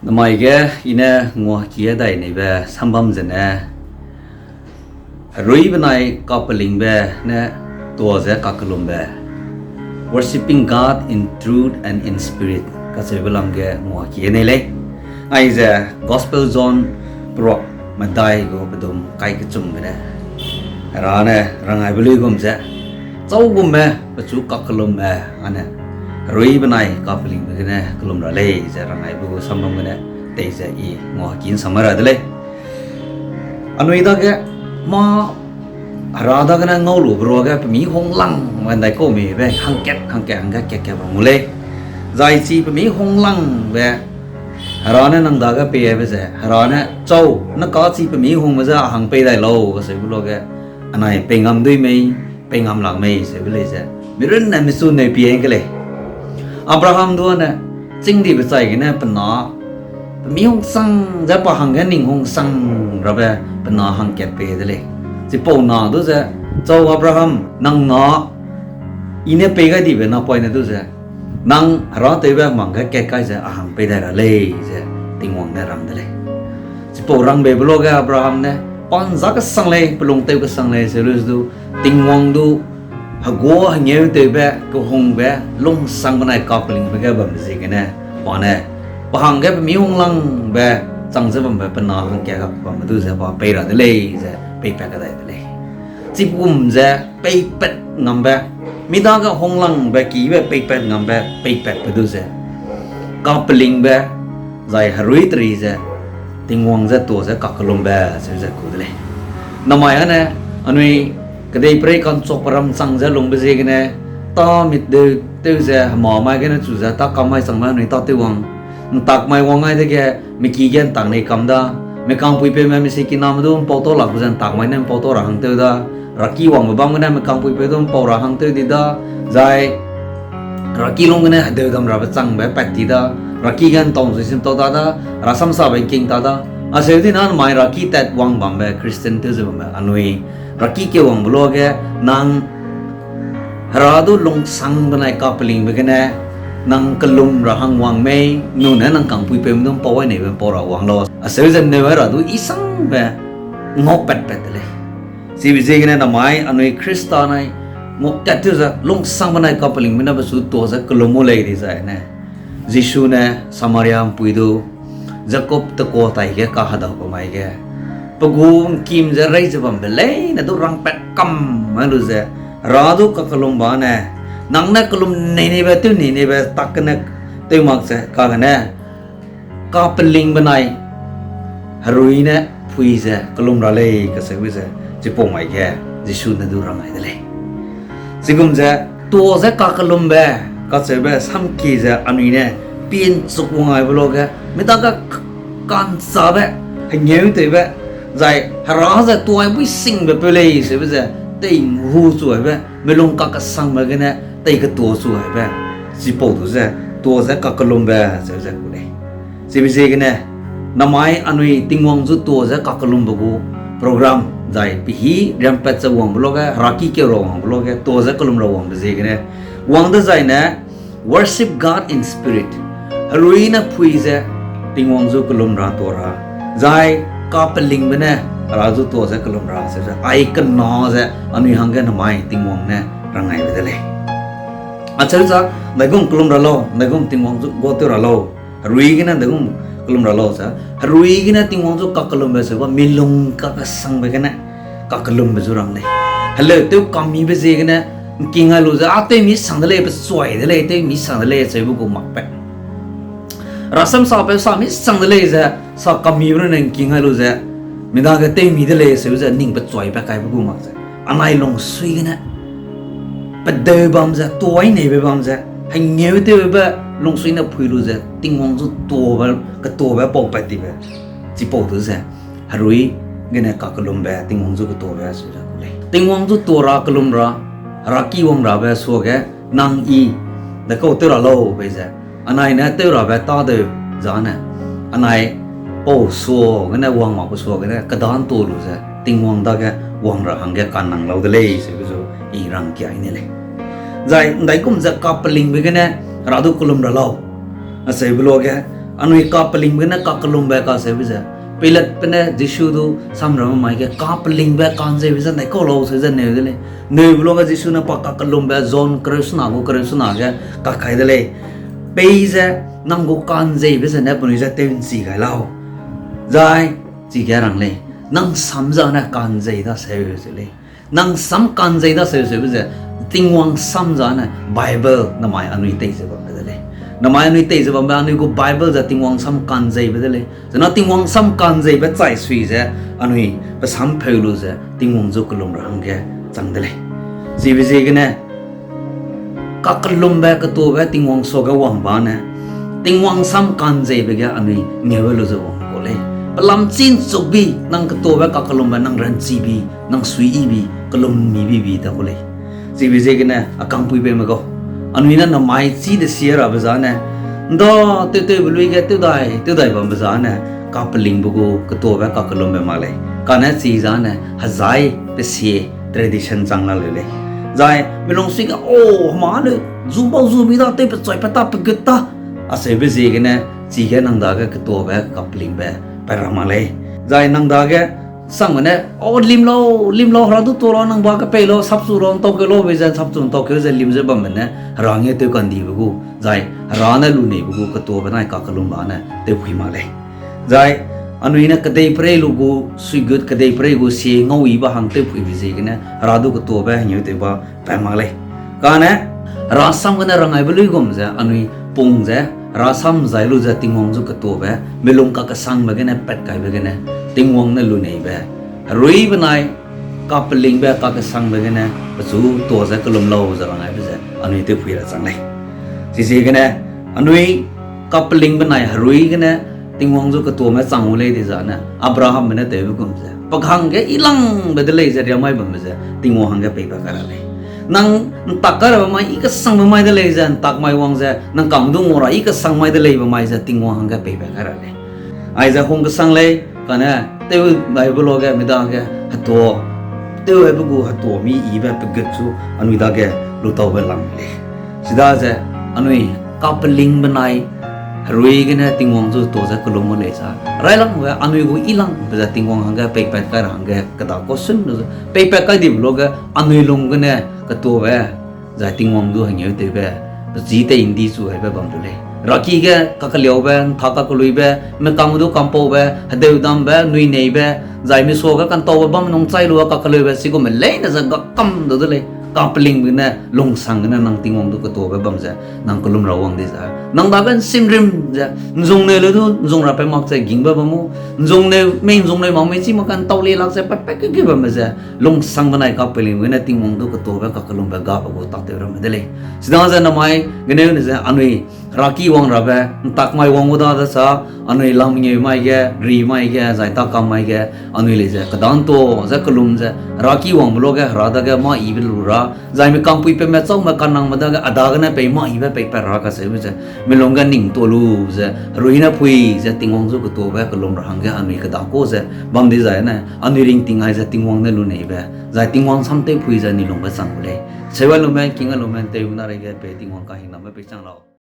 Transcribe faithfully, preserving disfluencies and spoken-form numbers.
Namai ge i ne nguaki dai neibe sambam zene, herui benai kapelingbe ne tuâ ze kakellumbe, Worshipping God in Truth and in Spirit kacheube lam ge nguaki nei lei. Aize Gospel John peruak medai gu pedum kai kechum gene, Hera ne ranggaibe luigum ze, châugumme pechu kakellumme âne, herui benai kapelingbe gene kellum ra lei ze ranggaibe gu sambam gene tei ze i nguaki ’nsam ra de lei. Anui dage mâ Hera dagene ngau lube ruage pemihunglangbe ’ndaikau meibe hangkat hangkat hangge kat kat bam gu lei. Zai chi pemihunglangbe Hera ne nang dage peibe ze, Hera ne chau, ne ka chi pemihungbe je a hang pei dai lau, kacheube luage, anai peingam dui mei, peingam lak mei seube lei ze, mirunne michu neu pie ke lei. Abraham du âne, chîngdibe chai gene pe na, pemihungsang ze pa hangge ning hungsang rabe pe na hangkat pei de lei. Chipau na du ze, chau Abraham, nang na, i ne pei gai dibe napoine du ze, nang herâtewbe mang ge kat kai ze a hang pei dai ra lei ze Tingwang ne rang de lei. Chipau rangbeibe luage Abraham ne, pa ’nza kesang lei, pe lungtew kesang lei, seu lu du, Tingwang du, hegua hengeutewbe, kehungbe, lungsang benai kapelingbe ge bambe ziegene, pa ne, pa hangge pemihunglangbe, chang ze bambe pe na hangkat ga bambe du ze pa pei ra de lei ze peipat kadai de lei. Chigum ze peipat ngambe, mi dage hunglangbe kibe peipat ngambe, peipatbe du ze kapelingbe, zai herui teri ze, Tingwang je tuâ ze kakellumbe, seu ze ku de lei. Namai âne, anui kedeiperei ka'nchuakbe ram chang ze lungbe ziegene, tâ mitdeu tew ze hema mai gene chu ze tâ kam mai changbe anui tâtew wang, ’ntak mai wang ai dege, miki ge ’ntak nei kam da, mekangpuipeume misikiname du ’mpau tau lak ze ’ntak mai ne ’mpau tau ra hangtew da, raki wangbe bam gene mekangpuipeu du ’mpau ra hangtew di da, zai raki lung gene hedeu dam rabe changbe pat ti da, raki ge ’ntau ’nzui sim tau ta da, rasamsabe ’ngking ta da, acheu dina namai raki tat wang bambe Christian tew ze bambe anui, raki kewangbe luage nang Hera du lungsang benai kapelingbe gene, nang kellum ra hang wang mei, nune nang kangpuipeume du ’mpau ai neibe ’mpau ra wang lau. Acheu ze neu ai ra du i sangbe ngau patpat de lei. Chibe ziegene namai anui Khrista nai ngau kat tew ze lungsang benai kapelingbe ne pechu tuâ ze kellum mu lei di zai ne, Jisu ne Samaria ’mpui du Jakob tekua tai ge kahedaube mai ge, pe gu ’ngkim ze rei ze bambe leine du rangpat kam mai lu ze, Hera du kakellumbe ne, nang ne kellum nei neibe tew nei neibe tak gene tew mak ze kagene, kapelingbe nai herui ne phui ze kellum ra lei kacheube ze, chipau mai ge Jisu ne du rang ai de lei. Chigum ze, tuâ ze kakellumbe kacheube samki ze anui ne pienchuk wang aibe luage, mi dage k-, ka'nchabe, hengeutewbe, zai Hera ze tuâibuî singbe peu lei seube ze, tei ’nru chu aibe, melung kakesangbe gene tei ketuâ chu aibe, chipau du ze, tuâ ze kakellumbe zeu ze ku lei. Chibe ziegene, namai anui Tingwang zu tuâ ze kakellumbe gu program, zai pehî riampat ze wangbe luage, heraki keu ra wangbe luage, tuâ ze kellum ra wangbe ziegene, wang dezaine, Worship God in Spirit. Herui ne phui ze Tingwang zu kellum ra tuâ ra, zai kapelingbe ne Hera zu tuâ ze kellum ra, ze, ze, ai kena ze anui hangge namai Tingwang ne rang aibe de lei. Acheu za, ’ndaigum kellum ra lau, ’ndaigum Tingwang zu gua tew ra lau, herui gene ’ndaigum kellum ra lau ze, herui gene Tingwang zu kakellumbe ze ba milung kakesangbe gene kakellumbe zu rang lei. Heleu tew kamibe ziegene, ’ngking ai lu ze, a tewmi sang de lei, pechuai de lei, tewmi sang de lei, cheube gu makbe. Rasamsapeu sa mi sang de lei ze, sa kamibe runne ’ngking ai lu ze, mi dage tewmi de lei, cheube ze ning pechuaibe kaibe gu mak ze, anai lungsui gene pedeu bam ze, tuâi neibe bam ze, hengeu tewbe lungsui ne phui lu ze, Tingwang zu tuâbe, ketuâbe pau pat tibe. Chipau du ze, herui gene kakellumbe, Tingwang zu ketuâbe su ze ku lei. Tingwang zu tuâ ra kellum ra, heraki wang rabe suage, nang i, dekau tew ra lau bei ze, anai ne tew rabe tâdeu zane, anai pau suagene wang makbe suagene, keda'ntuâ lu ze, Tingwang dage wang ra hangge kanang lau de lei, seube zu i rangkia i ne lei. Zai ’ndaigum ze kapelingbe gene, Hera du kellum ra lau. Acheube luage, Anui kapelingbe gene kakellumbe kacheube ze, Pilatbe ne Jisu du samramme mai ge kapelingbe ka'nzeibe ze ndaikau lau seu ze neu de lei. Neube luage Jisu ne pa kakellumbe John kereu sena gu kereu sena ge kakai de lei. Peize nang gu ka'nzeibe zene penui je tew'nchi gai lau. Zai chige rang lei, nang sam zane ka'nzei daseu ze lei. Nang sam ka'nzei daseu seube ze, Tingwang sam zane Bible namai anui tei ze bambe de lei. Namai anui tei ze bambe anui gu Bible ze Tingwang sam ka'nzeibe de lei. Zena Tingwang sam ka'nzeibe chai sui ze, anui pe sam pheu lu ze Tingwang zu kellum ra hangge chang de lei. Chibe ziegene, kakellumbe ketuabe Tingwang suage wang bane, Tingwang sam ka'nzeibe ge anui ngeube lu ze wang kau lei. Pelam chî ’nchukbi nang ketuabe kakellumbe nang ranchibi, nang suiyibi, kellum mibibi ta kau lei. Chibe ziegene a kangpuibe me gau, anui ne namai chî desie rabe zane, ’nda tewtewbe luige tewdai tewdai bambe zane, kapelingbe gu ketuabe kakellumbe mak lei. Kane chi zane hezai pe sie tradition chang la leu lei. Zai milung sui ge, o, hema leu, zu bau zu mi da, tew pechai pe ta, pegut ta, acheube ziegene, chige nang dage ketuabe kapelingbe pat ra mak lei. Zai nang dage sangme ne, o, lim lau, lim lau, Hera du tuâ lau, nang ba kepei lau, sapchu lau, ’ntau keu lau, bei ze sapchu ’ntau keu ze lim ze bambe ne, Hera ngeu tew kandibe gu, zai Hera ne luneibe gu ketuabe nai kakellumbe ne tewphui mak lei. Zai anui ne kedeiperei lu gu, suigut kedeiperei gu sie ngauyibe hang tewphuibe ziegene Hera du ketuabe hengeu tewba pat mak lei. Kane Hera sam gene rangaibe luigum ze anui pung ze, Hera sam zai lu ze Tingwang zu ketuabe, milung kakesangbe gene pat kaibe gene, Tingwang ne luneibe, herui benai kapelingbe kakesangbe gene pechu tuâ ze kellum lau ze rangaibe ze anui tewphui ra chang lei. Chiziegene anui kapelingbe benai herui gene Tingwang zu ketuame chang gu lei dizane, Abrahambe ne tewbe gum ze, pe hangge ilangbe de lei ze riamai bambe ze Tingwang hangge peipat kai ra lei. Nang ’ntak kai rabe mai, i kesangbe mai de lei ze ’ntak mai wang ze, nang kangdung ra i kesang mai de leibe mai ze Tingwang hangge peipat kai ra lei. Aize hung kesang lei, kane tew daibe luage mi dage hetua, tew aibe gu hetua mi yibe pegut chu anui dage lutaube lam lei. Chidaze anui kapelingbe nai herui gene Tingwang zu tuâ ze kellum gu lei za, railangbe anui gu ilangbe ze Tingwang hangge peipat kai ra hangge keda question lu ze peipat kai dibe luage anui lung gene ketuabe zai Tingwang du hengeu tewbe, pechî tei ’ndi chu aibe bam du lei. Raki ge kakeliaube, ’ntak kakeluibe, mekam du kampaube, hedeudambe, nuineibe, zai mesuage kantaube bam nung chai lu kakeleube chigume leine ze gakam du de lei. Kapelingbe gene, lungsang gene nang Tingwang du ketuabe bam ze, nang kellum ra wang di ze, nang dage ’nsimrim ze, ’nzungneu le du ’nzung ra pe mak ze gingbe bam mu, ’nzungneu mei ’nzungneu mak mei chî mak kantau le lak ze patpat kege bambe ze, lungsangbe nai kapelingbe gene Tingwang du ketuabe kakellumbe gabe gu tâtew ramme de lei. Chidaze namai geneune ze anui heraki wang rabe, ’ntak mai wang gu dade sa, anui lam mengeu mai ge, ri mai ge, zai takam mai ge, anui lei ze kedantua ze kellum ze, heraki wangbe luage Hera dage mâ yibe lu ra, zai mi kampui peme châume kanangme dage a dagene pei mâ yibe peipat ra kacheube ze, milung ge ning tuâ lu ze, herui ne pui ze Tingwang zu ketuabe kellum ra hangge anui kedakua ze bam di zai ne, anui ringting ai ze Tingwang ne luneibe, zai Tingwang sam tewpui ze anui lungbe chang gu lei. Seuai lume, king a lume, ’nteumena reige pe Tingwang kahingnambe peichang lau.